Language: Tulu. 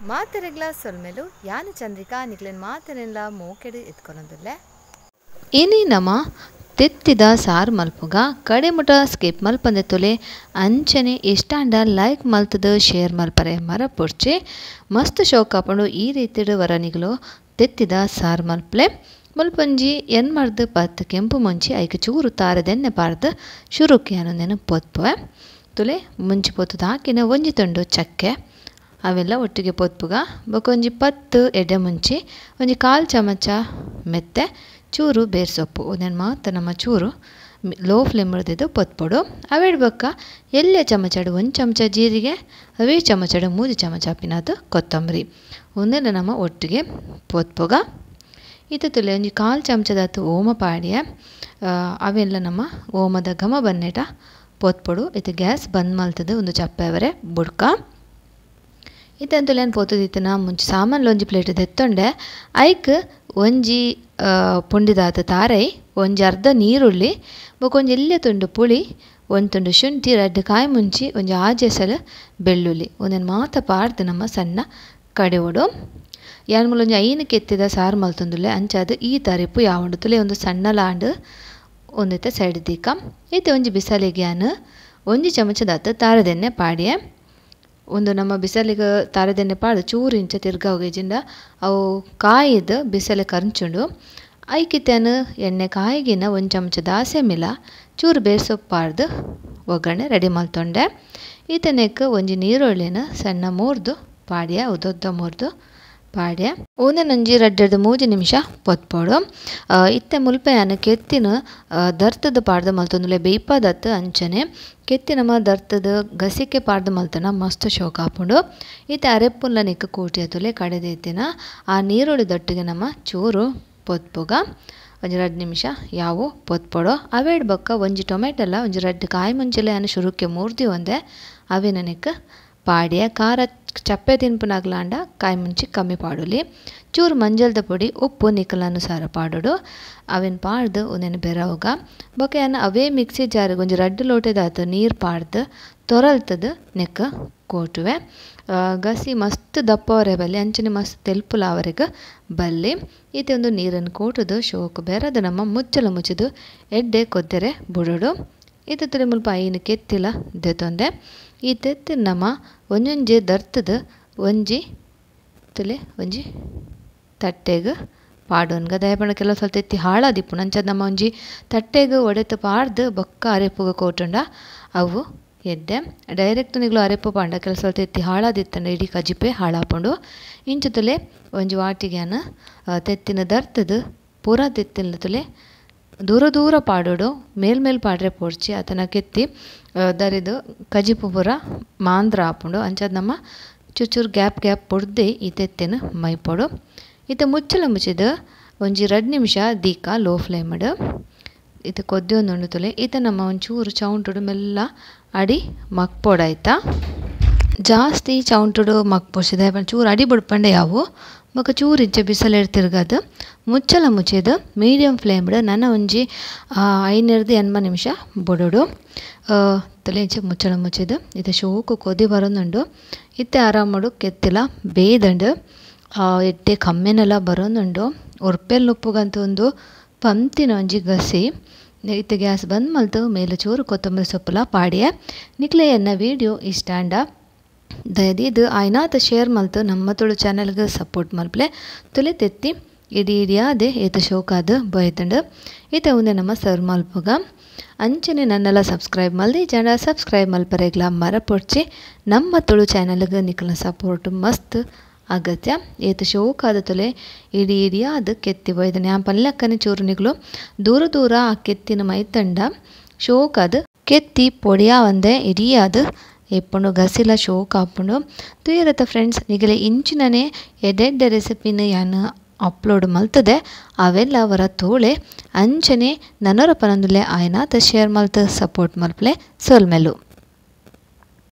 ಮಾತೆರೆಗ್ಲ ಸೊಲ್ಮೆಲು ಯಾನು ಚಂದ್ರಿಕಾ ನಿಕ್ಲೆನ್ ಮಾತೆರೆನ್ಲ ಮೋಕೆಡ್ ಎತ್ಕೊನೊಂದುಲ್ಲೆ. ಇನಿ ನಮ ತೆತ್ತಿದ ಸಾರು ಮಲ್ಪುಗ ಕಡೆಮುಟ ಸ್ಕಿಪ್ ಮಲ್ಪಂದೆ ತುಲೆ ಅಂಚನೆ ಇಷ್ಟಾಂಡ ಲೈಕ್ ಮಲ್ತದ ಶೇರ್ ಮಲ್ಪರೆ ಮರಪೊಡ್ಚಿ. ಮಸ್ತ್ ಶೋಕ್ ಆಪುಂಡು ಈ ರೀತಿಡ್ ವರನಿಗಲು ತೆತ್ತಿದ ಸಾರು ಮಲ್ಪಲೆ. ಮುಲ್ಪೊಂಜಿ ಎನ್ಮರ್ದ್ ಪತ್ತ್ ಕೆಂಪು ಮುಂಚಿ ಐಕ್ ಚೂರು ತಾರೆದೆಣ್ಣೆ ಪಾಡ್ದ್ ಶುರುಕ್ಕೆ ಯಾನೊಂದೆನ್ ಪೊತ್ಪುವೆ. ತುಲೆ ಮುಂಚಿ ಪೊತ್ತುದು ಹಾಕಿನ ಒಂಜಿ ತುಂಡು ಚಕ್ಕೆ ಅವೆಲ್ಲ ಒಟ್ಟಿಗೆ ಪೊತ್ಪುಗ. ಬೊಕ ಒಂಜಿ 10 ಎಡೆ ಮುಂಚಿ, ಒಂಜಿ 1/4 ಚಮಚ ಮೆತ್ತೆ, ಚೂರು ಬೇರ್ ಸೊಪ್ಪು ಉಂದೆನ್ ಮಾತ ನಮ್ಮ ಚೂರು ಲೋ ಫ್ಲೇಮ್ ಡ್ ಪೊತ್ಪೊಡು. ಅವೆಡ್ ಬೊಕ್ಕ ಎಲ್ಯ ಚಮಚಡ್ 1 ಚಮಚ ಜೀರಿಗೆ, ಅವೇ ಚಮಚಡ್ 3 ಚಮಚ ಪಿನಾತ್ ಕೊತ್ತಂಬರಿ ಉಂದೆನ್ ನಮ್ಮ ಒಟ್ಟಿಗೆ ಪೊತ್ಪುಗ. ಇತ್ತೆ ತುಲೆ ಒಂಜಿ 1/4 ಚಮಚದಾತ್ ಓಮ ಪಾಡಿಯ ಅವೆಲ್ಲ ನಮ್ಮ ಓಮದ ಘಮ ಬನ್ನೇಟ ಪೊತ್ಪೊಡು. ಇತ್ತೆ ಗ್ಯಾಸ್ ಬಂದ್ ಮಲ್ತದ ಒಂದು ಚಪ್ಪೆವರೆ ಬುಡ್ಕ. ಇತ್ತೆ ಅಂತುಲೆ ಪೊತ್ತುದಿತ್ತಿನ ಮುಂಚೆ ಸಾಮಾನ್ಲ ಒಂಜಿ ಪ್ಲೇಟ್ ದೆತ್ತೊಂಡೆ. ಐಕ್ ಒಂಜಿ ಪುಂಡಿದಾತ ತಾರೈ, ಒಂಜಿ ಅರ್ಧ ನೀರುಳ್ಳಿ, ಬೊಕ ಒಂಜಿ ಎಲ್ಯ ತುಂಡು ಪುಳಿ, ಒಂದು ತುಂಡು ಶುಂಠಿ, 2 ಕಾಯಿ ಮುಂಚಿ, ಒಂಜಿ 6 ಎಸಲು ಬೆಳ್ಳುಳ್ಳಿ ಉಂದೆನ್ ಮಾತ ಪಾಡ್ದ್ ನಮ್ಮ ಸಣ್ಣ ಕಡೆವೊಡು. ಯಾನ್ ಮೂಲ ಒಂಜಿ 5 ಕೆತ್ತಿದ ಸಾರು ಮಲ್ತೊಂದುಲ್ಲೆ ಅಂಚಾದ್ ಈ ತರಿಪು ಯಾವುಂಡು. ತುಲೆ ಒಂದು ಸಣ್ಣ ಲಾಂಡ್ ಒಂದಿತ್ತೆ ಸೈಡ್ ದೀಕ. ಇತ್ತೆ ಒಂಜಿ ಬಿಸಲೆಗ್ ಯಾನ್ ಒಂಜಿ ಚಮಚದಾತ್ ತಾರೆದೆಣ್ಣೆ ಪಾಡಿಯೆ. ಒಂದು ನಮ್ಮ ಬಿಸಲಿಗೆ ತಾರೆದೆಣ್ಣೆ ಪಾಡ್ದ್ ಚೂರು ಇಂಚ ತಿರ್ಗಾವುಗೆಜಿಂಡ ಅವು ಕಾಯಿದ್ ಬಿಸಲೆ ಕರ್ಂಚುಂಡು. ಐಕಿತ್ಯಾನ್ ಎಣ್ಣೆ ಕಾಯಿಗಿನ 1 ಚಮಚ ದಾಸೆಮಿಲ ಚೂರು ಬೇಸೊಪ್ಪು ಪಾಡ್ದ್ ಒಗ್ಗರಣೆ ರೆಡಿ ಮಲ್ತೊಂಡೆ. ಇತ್ತನೆಕ್ ಒಂಜಿ ನೀರುಳ್ಳಿನ ಸಣ್ಣ ಮೂರ್ದು ಪಾಡ್ಯ, ಉದ್ದೊದ್ದ ಮೂರ್ದು ಪಾಡ್ಯ. ಒಂದೆನೊಂಜಿ 2 3 ನಿಮಿಷ ಪೊತ್ಪೊಡು. ಇತ್ತೆ ಮುಲ್ಪ ಯಾನ್ ಕೆತ್ತಿನ ದರ್ತದ ಪಾಡ್ದ್ ಮಲ್ತೊಂದುಲ್ಲೆ, ಬೇಯ್ಪಾದತ್ ಅಂಚನೆ ಕೆತ್ತಿ ನಮ ದರ್ತದ ಗಸಿಕೆ ಪಾಡ್ದ್ ಮಲ್ತನ ಮಸ್ತ್ ಶೋಕ್ ಆಪುಂಡು. ಇತ್ತೆ ಅರೆಪ್ಪುನ್ಲ ನೆಕ್ಕ್ ಕೂಟಿಯ ತುಲೆ ಕಡೆದಿತ್ತಿನ ಆ ನೀರುಳ್ಳಿ ದೊಟ್ಟಿಗೆ ನಮ್ಮ ಚೂರು ಪೊತ್ಪುಗ. ಒಂಜಿ 2 ನಿಮಿಷ ಯಾವು ಪೊತ್ಪೊಡು. ಅವೆಡ್ ಬೊಕ್ಕ ಒಂಜಿ ಟೊಮೆಟೊಲ ಒಂಜಿ 2 ಕಾಯಿ ಮುಂಚೆಲ ಯಾನ್ ಶುರುಕ್ಕೆ ಮೂರ್ದಿ ಒಂದೆ ಅವೆನ ನೆಕ್ಕ್ ಪಾಡ್ಯ. ಖಾರ ಚಪ್ಪೆ ತಿನ್ಪುನಾಗ್ಲಾಂಡ ಕಾಯಿ ಮುಂಚಿ ಕಮ್ಮಿ ಪಾಡೊಲಿ. ಚೂರು ಮಂಜಲ್ದ ಪೊಡಿ, ಉಪ್ಪು ನಿಕಲನುಸಾರ ಪಾಡೊಡು. ಅವೆನ್ ಪಾಡ್ದ್ ಉಂದೆನ್ ಬೆರವುಗ. ಬೊಕ ಯಾನ್ ಅವೇ ಮಿಕ್ಸಿ ಜಾರಿಗೆ ಒಂಜಿ 2 ಲೋಟೆದಾತ್ ನೀರು ಪಾಡ್ದ್ ತೊರಲ್ತದ್ ನೆಕ್ಕ್ ಕೋಟುವೆ. ಗಸಿ ಮಸ್ತ್ ದಪ್ಪವರೆ ಬಲ್ಲಿ ಅಂಚನೆ ಮಸ್ತ್ ತೆಲ್ಪುಲಾವರೆಗ್ ಬಲ್ಲಿ. ಇತ್ತೆ ಒಂದು ನೀರನ್ನು ಕೋಟುದು ಶೋಕು ಬೆರದು ನಮ್ಮ ಮುಚ್ಚಲ ಮುಚ್ಚಿದು ಎಡ್ಡೆ ಕೊದ್ದೆರೆ ಬುಡೊಡು. ಇತ್ತೆ ತುಲೆ ಮುಲ್ಪ 5 ಕೆತ್ತಿಲ ದೆತೊಂದೆ. ಈ ತೆತ್ತಿ ನಮ್ಮ ಒಂಜೊಂಜಿ ದರ್ತದ ಒಂಜಿ ತುಲೆ ಒಂಜಿ ತಟ್ಟೆಗ್ ಪಾಡೊನ್ಗ. ದಯಪಂಡ ಕೆಲವು ಸಲ ತೆತ್ತಿ ಹಾಳಾದಿಪ್ಪುಂಡು ಅಂಚಾದ್ ನಮ್ಮ ಒಂಜಿ ತಟ್ಟೆಗ್ ಒಡೆತು ಪಾಡ್ದ್ ಬೊಕ್ಕ ಅರೆಪುಗ ಕೋಟುಂಡ ಅವು ಎಡ್ಡೆ. ಡೈರೆಕ್ಟ್ ನಿಗ್ಲು ಅರೆಪು ಪಾಂಡ ಕೆಲವು ಸಲ ತೆತ್ತಿ ಹಾಳಾದಿತ್ತಂಡ ಇಡೀ ಕಜಿಪೆ ಹಾಳಾಪುಂಡು. ಇಂಚ ತುಲೆ ಒಂಜಿ ವಾಟಿಗ್ಯಾನ ತೆತ್ತಿನ ದರ್ತದ ಪೂರಾ ತೆತ್ತಿನ ತುಲೆ ದೂರ ದೂರ ಪಾಡೊಡು, ಮೇಲ್ ಮೇಲ್ ಪಾಡ್ರೆ ಪೋಡ್ಚಿ ಆತನ ಕೆತ್ತಿ ದರಿದು ಕಜಿಪು ಪೂರ ಮಾಂದ್ರ ಆಪುಂಡು. ಅಂಚಾದ್ ನಮ್ಮ ಚೂರು ಚೂರು ಗ್ಯಾಪ್ ಗ್ಯಾಪ್ ಪೊಡ್ದೆ ಈ ತೆತ್ತಿನ ಮೈಪೊಡು. ಇತ್ತೆ ಮುಚ್ಚಲ ಮುಚ್ಚಿದ್ ಒಂಜಿ 2 ನಿಮಿಷ ದೀಕ ಲೋ ಫ್ಲೇಮ್ಡ್. ಇತ್ತೆ ಕೊದ್ದಿಯೊಂದುಂಡು ತುಲೆ. ಇತ್ತೆ ನಮ್ಮ ಒಂಚೂರು ಚೌಂಟುಡು ಮೆಲ್ಲ ಅಡಿ ಮಕ್ಪೊಡಾಯ್ತಾ. ಜಾಸ್ತಿ ಚೌಂಟುಡು ಮಕ್ಪೊಡ್ಚಿ ದಾಯೆ ಚೂರು ಅಡಿ ಬುಡ್ಪಂಡೆ ಯಾವು. ಬೊಕ ಚೂರು ಇಂಚ ಬಿಸಲೆಡ್ ತಿರ್ಗದ್ ಮುಚ್ಚಲ ಮುಚ್ಚಿದ್ ಮೀಡಿಯಂ ಫ್ಲೇಮ್ಡ್ ನನ ಒಂಜಿ 5 ರ್ದ್ 8 ನಿಮಿಷ ಬುಡೊಡು. ತುಲೆ ಇಂಚ ಮುಚ್ಚಲ ಮುಚ್ಚಿದ್ ಇತ್ತೆ ಶೋಕು ಕೊದಿ ಬರೊಂದುಂಡು. ಇತ್ತೆ ಆರಾಮಡು ಕೆತ್ತಿಲ ಬೇಯ್ದಂಡು ಎಡ್ಡೆ ಕಮ್ಮೆನೆಲ ಬರೊಂದುಂಡು. ಉರ್ಪೆಲ್ ನುಪ್ಪುಗಂತ ಒಂದು ಪಂತಿನ ಒಂಜಿ ಗಸಿ. ಇತ್ತೆ ಗ್ಯಾಸ್ ಬಂದ್ ಮಲ್ತು ಮೇಲೆ ಚೂರು ಕೊತ್ತಂಬರಿ ಸೊಪ್ಪುಲ ಪಾಡಿಯೆ. ನಿಕ್ಲೆ ಎನ್ನ ವಿಡಿಯೋ ಇಷ್ಟ ಆಂಡ ದಯದೀದ್ ಆಯ್ನಾತ ಶೇರ್ ಮಲ್ತು ನಮ್ಮ ತುಳು ಚಾನೆಲ್ಗೆ ಸಪೋರ್ಟ್ ಮಲ್ಪಲೆ. ತುಲೆ ತೆತ್ತಿ ಇಡೀ ಇಡಿಯಾದೆ ಏತ ಶೋಕಾದ್ ಬೈತುಂಡು. ಇತ್ತೆ ಉಂದೆ ನಮ್ಮ ಸರ್ವ್ ಮಲ್ಪುಗ. ಅಂಚನೆ ನನ್ನೆಲ್ಲ ಸಬ್ಸ್ಕ್ರೈಬ್ ಮಲ್ದಿ ಜನ ಸಬ್ಸ್ಕ್ರೈಬ್ ಮಲ್ಪರೆಗ್ಲ ಮರಪೊಡ್ಚಿ. ನಮ್ಮ ತುಳು ಚಾನೆಲ್ಗೆ ನಿಕ್ಲೆನ ಸಪೋರ್ಟ್ ಮಸ್ತ್ ಅಗತ್ಯ. ಏತ ಶೋಕಾದ ತುಲೆ ಇಡೀ ಇಡಿಯಾದ ಕೆತ್ತಿ ಬೈದನೆ. ಆ ಪಲ್ಲಕ್ಕನೆ ಚೂರು ನಿಕ್ಲು ದೂರ ದೂರ ಆ ಕೆತ್ತಿನ ಮೈತಂಡ ಶೋಕಾದ ಕೆತ್ತಿ ಪೊಡಿಯಾ ಒಂದೆ ಇಡಿಯಾದ ಇಪ್ಪುಂಡು ಗಸಿಲ ಶೋಕ್ ಆಪುಂಡು. ತೂಯರತ ಫ್ರೆಂಡ್ಸ್ ನಿಗಲೆ ಇಂಚಿನನೆ ಎಡ್ಡೆಡ್ಡೆ ರೆಸಿಪಿನ ಯಾನ್ ಅಪ್ಲೋಡ್ ಮಲ್ತದೆ ಅವೆಲ್ಲ ಅವರ ತೋಳೆ. ಅಂಚನೆ ನನೊರ ಪನೊಂದುಲ್ಲೆ ಆಯ್ನಾತ ಶೇರ್ ಮಲ್ತ್ ಸಪೋರ್ಟ್ ಮಲ್ಪಲೆ ಸೊಲ್ಮೆಲು.